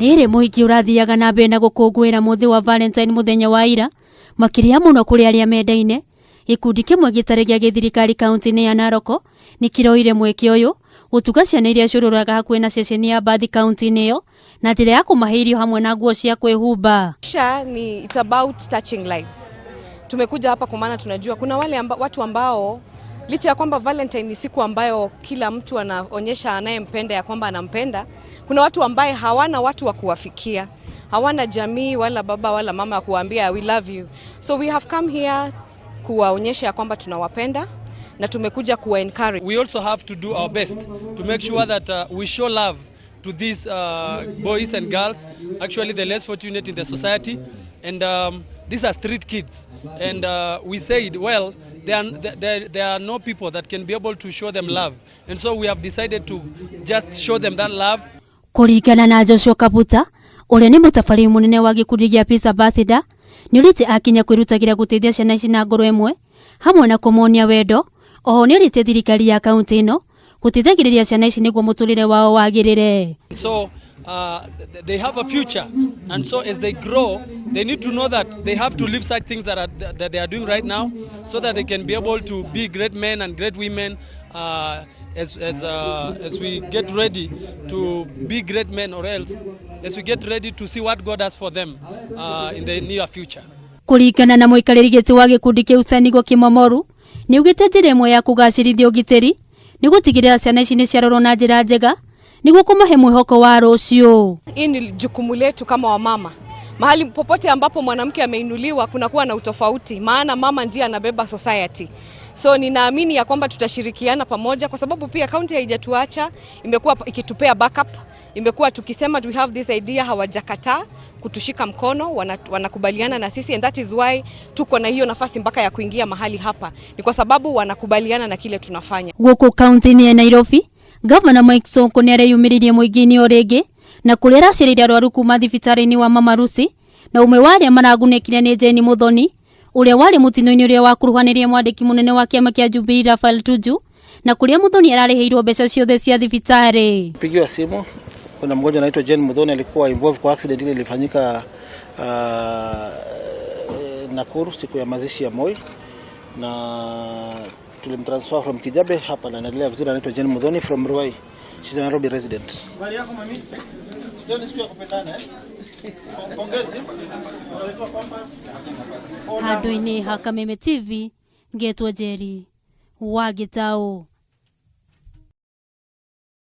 Nĩ rĩ mũhiki ũrathiaga na mbere na gũkũngũĩra mũthĩ wa Valentine mũthenya wa ira, makĩria mũno kũrĩ arĩa mendaine. Gĩkundi kĩmwe gĩtarĩ gĩa gĩthirikari kaunti-inĩ ya Narok nĩ kĩroire mweke ũyũ gũtuga ciana iria ciũrũraga hakuhĩ na ceceni ya mbathi kaunti-inĩ ĩyo na njĩra ya kũmahe irio hamwe na nguo cia kwĩhumba. Maisha ni it's about touching lives. Tumekuja hapa kwa maana tunajua kuna wale watu ambao licha ya kwamba Valentine ni siku ambayo kila mtu anaonyesha anayempenda ya kwamba anampenda, kuna watu ambaye hawana watu wa kuwafikia, hawana jamii wala baba wala mama ya kuwaambia we love you. So we have come here kuwaonyesha ya kwamba tunawapenda na tumekuja kuwa encourage. We also have to do our best to make sure that we show love to these boys and girls, actually the less fortunate in the society. And these are street kids. And we said, well, there are no people that can be able to show them love. And so we have decided to just show them that love. Kũringana na Joshua Kabuta, ũrĩa nĩ mũtabarĩri mũnene wa gĩkundi gĩa Peace Ambassador, nĩ ũrĩte akinya kwĩrutagĩra gũteithia ciana ici na ngoro ĩmwe hamwe na kũmonia wendo. Oho nĩ ũrĩte thirikari ya kaunti ĩno gũteithagĩrĩria ciana ici nĩguo mũtũrĩre wao wagĩrĩre. So they have a future. And so as they grow, they need to know that they have to leave such things that they are doing right now so that they can be able to be great men and great women as we get ready to be great men, or else as we get ready to see what God has for them in the near future. Kũringana na mũikarĩri gĩtĩ wa gĩkundi kĩu Sanigo Kimomoru, nĩ augĩte njĩra ĩmwe ya kũgacĩrithia ũgitĩri nĩ gũtigĩrĩra ciana ici nĩ ciarorwo na njĩra njega nĩguo kũmahe mwĩhoko wa rũciũ. Hii ni jukumu letu kama wamama. Mahali popote ambapo mwanamke ameinuliwa kunakuwa na utofauti, maana mama ndiye anabeba society. So ninaamini ya kwamba tutashirikiana pamoja, kwa sababu pia kaunti haijatuacha, imekuwa ikitupea backup, imekuwa tukisema we have this idea, hawajakataa kutushika mkono, wanakubaliana na sisi, and that is why tuko na hiyo nafasi mpaka ya kuingia mahali hapa, ni kwa sababu wanakubaliana na kile tunafanya. Gũkũ kaunti-inĩ ya Nairobi, Gavana Mike Sonko nĩ areyumĩririe mũingĩ-inĩ o rĩngĩ na kũrĩa aracereire arwaru kuma thibitarĩ-inĩ wa Mama Lucy, na ũmwe wa arĩa maragunĩkire nĩ Jane Muthoni, ũrĩa warĩ mũtino-inĩ ũrĩa wakuruhanirie mwandĩki mũnene wa kĩama kĩa Jubilee Raphael Tuju, na kũrĩa Muthoni ararĩhĩirwo mbeca ciothe cia thibitarĩ. Pigiwa simu, kuna mgonjwa anaitwa Jane Muthoni alikuwa involved kwa accident ile ilifanyika Nakuru siku ya mazishi ya Moi, na tulimtransfer from Kijabe hapa na anaendelea vizuri. Anaitwa Jane Muthoni from Ruai. She's a Nairobi resident. Habari yako mami? Leo ni siku ya kupendana, eh? Pongezi. Unaletewa Pampers. Handũ-inĩ ha Kameme TV, ngetwo Njeri wa Gĩtaũ.